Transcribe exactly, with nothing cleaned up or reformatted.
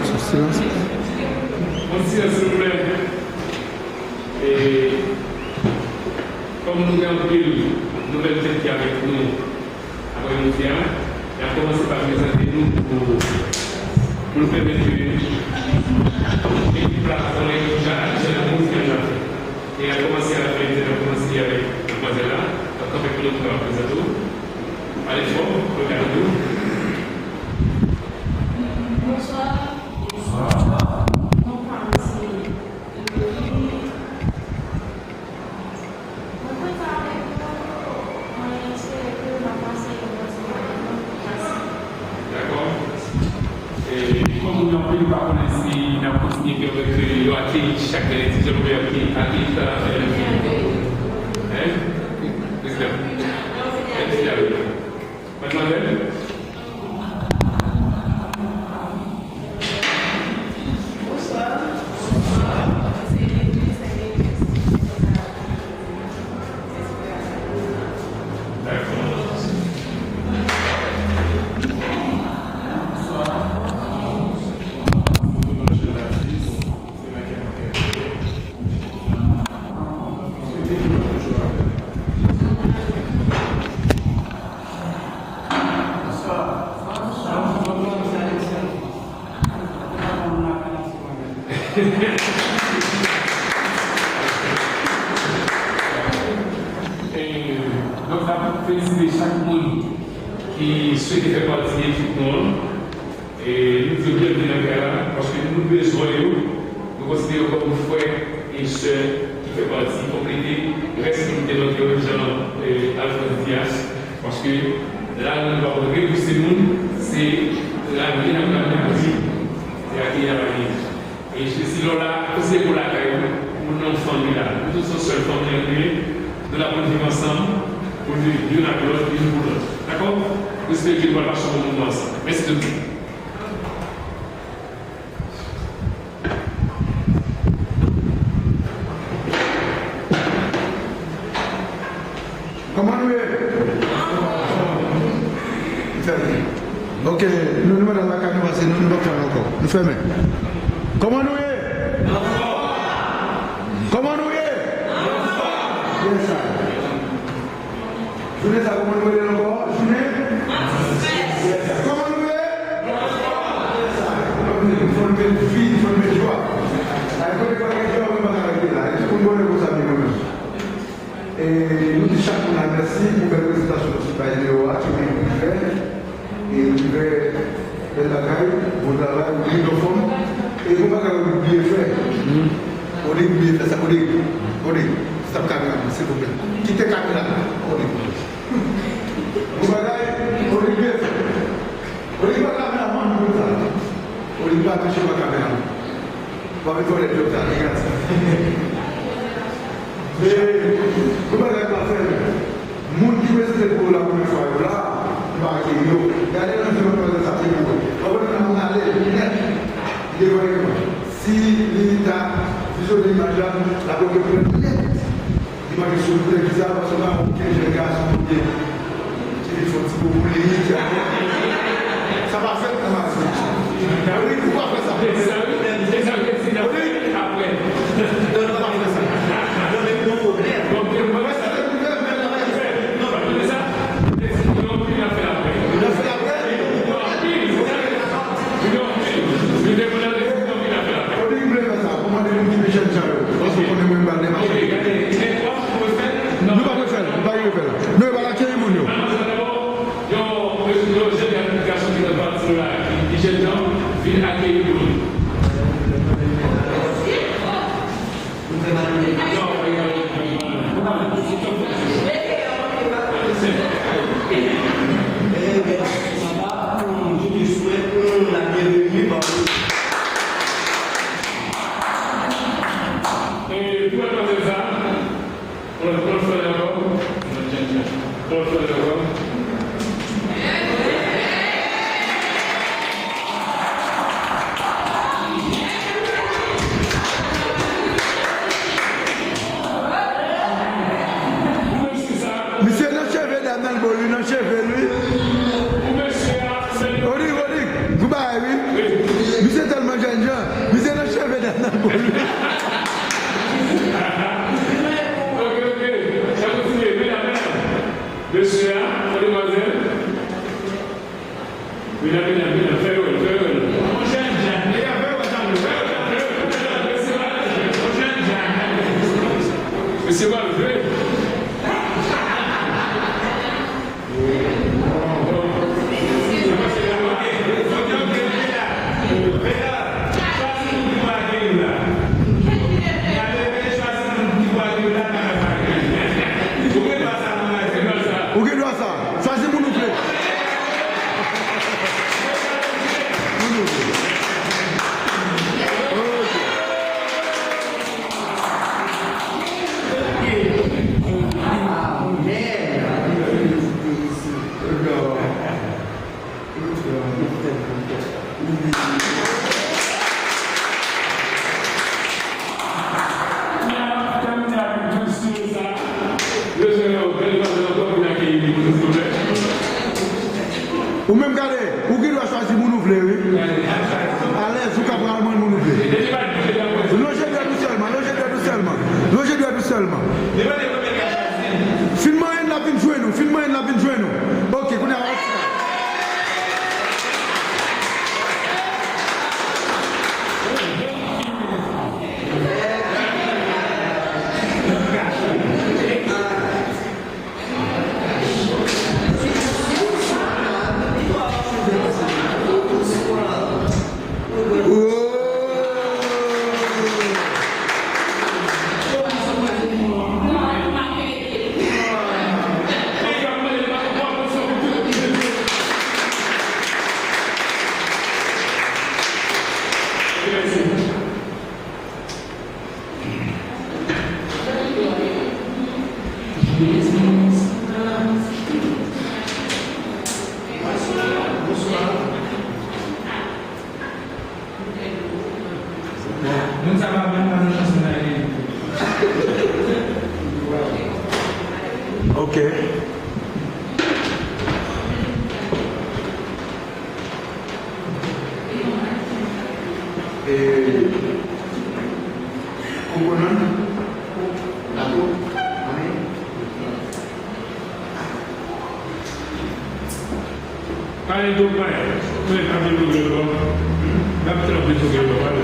Silans. Yon silans, silvouplè. E, kòm nou gen anpil nouvèl tèt ki avèk nou aprèmidi a, y ap kòmanse pa prezante nou pou, pou nou pèmèt ke ekip la konnen kisa aksyon nan moun ki ap fè. E y ap kòmanse avèk, y ap kòmanse avèk madmwazèl la, y ap kanpe pou nou pou kapab prezante w. Pale fò, pou yo ka tande w. Bonswa. Bonswa. Non pa m se Emeline. Mwen kontan avèk nou. Mwen espere ke n ap pase yon bon ti moman. Mèsi. Dakò. E, kòm moun anpil pa konnen si n ap kontinye pèmèt ke yo akeyi chak lendi, jan nou vle akeyi, akeyi chak lendi. Hein? Prezidan. Lendi a, wi. Madmwazèl? E, donk, n ap felisite chak moun ki swete fè pati ekip nou an. E, nou di yo byenveni nan kay la, paske nou bezwen yo. Nou konsidere yo kòm frè e sè ki fè pati, konplete rès moun ki te manke yo, jan, e, Alfred Dias. Paske la, nou pa konn repouse moun, se lari n ap gade pou di, e akeyi a pa genyen. E si lè w la, konsidere ke w lakay ou, ou nan yon fanmi la. Nou tout se yon sèl fanmi an nou ye, nou la pou n viv ansanm, pou n viv youn ak lòt, youn pou lòt. Dakò? Nou espere ke nou pral pase yon bon moman ansanm. Mèsi tout moun. Kòman nou ye? Nou fèmen. Ok, nou, nou mande lakay nou pase, nou, nou p ap fè l ankò. Nou fèmen. Kòman nou ye? Kòman nou ye? Yes, sir. Jounen sa, kòman nou rele l ankò? Jounen? Yes, sir. Kòman nou ye? Yes, sir. Fò n met vi, fò n met jwa. Ay, kote pa gen jwa, mwen pa ka rete la. E tout moun konnen konsa, men mwen menm. E nou di chak moun la mèsi pou bèl prezentasyon ti bay Leo a, ki gen pou fè. E li fè bèl bagay, bon travay, ou li anfòm. E bon bagay, ou li byen fè. Ou li byen fè sa, ou li, ou li, stop kamera, silvouplè. Kite kamera, ou li. Bon bagay, ou li byen fè. Ou li pa kameramann pou sa. Ou li pa touche pa kameramann. W ap vin vòlè djòb sa, negatif. E, nou pa gen dwa fè l. Moun ki prezante pou yo la premye fwa yo la, nou pa akeyi yo. Gade nan zye yo, nou pa sa, se pou yo. W ap wè nan ale nèt. Li devan ekran. Si li ta vizyonnen imaj la, l ap wè ke pran nèt. Li manke sou koulè viza, paske pa okenn jèn gason ki vin fè ti po pou li, ki ap sa pa fèt nan Matinik. Wi, ou pa fè sa. Se sa, wi. Se sa, wi. Se sa, wi. Apre. Non, non, pa fè sa. Non, men yon pwoblèm. Donk, mwen, sa te pou fè, men la fè. Non, non, men sa, se yon pil afè apre. Yon afè apre? Yon pil, se sa. Yon pil. Yon pil afè apre. Kote ki vle fè sa? Kòmande moun ki pi jèn sa yo. Paske konnen mwen m pral demache. Ok, gade, men w ap refè l? Non. Nou pa refè l, nou pa refè l. Nou pa akeyi moun yo. Yon, yon jèn gason ki nan pati nou la, ki, ki jèn jan, vin akeyi moun. E pou madmwazèl sa, Pran, pran fè l ankò. Pran fè l ankò. Misye nan cheve dam nan, l bo li nan cheve l, wi. Tèlman jènjan, misye nan cheve dèyè nan kò l wi. Ok, ok. Sa kontinye. Medam, medam. Mesye a, mademwazèl. Medam, medam, medam, fè yo wè, fè yo wè. Yon jènjan, medam, fè yo wè, fè yo wè, fè yo wè, mesye a, yon jènjan. Mesye a jwe. Ou gen dwa sa. Chwazi moun ou vle. Moun ou vle. Ok. Ou menm gade, ou gen dwa chwazi moun ou vle, wi. Alèz, ou ka pral mwen moun ou vle. Lonje dwèt ou sèlman, lonje dwèt ou sèlman. Lonje dwèt ou sèlman. Fin manyen l, l ap vin jwenn ou, fin manyen l, l ap vin jwenn ou. Ok, kounye a, Moun sa pa menm pa nan chans pou n ale. Ok. E, kokonan, lato, mayi. Pale de bagay. Mwen, pa vle bloke yo. N ap tranpe bloke yo, pale.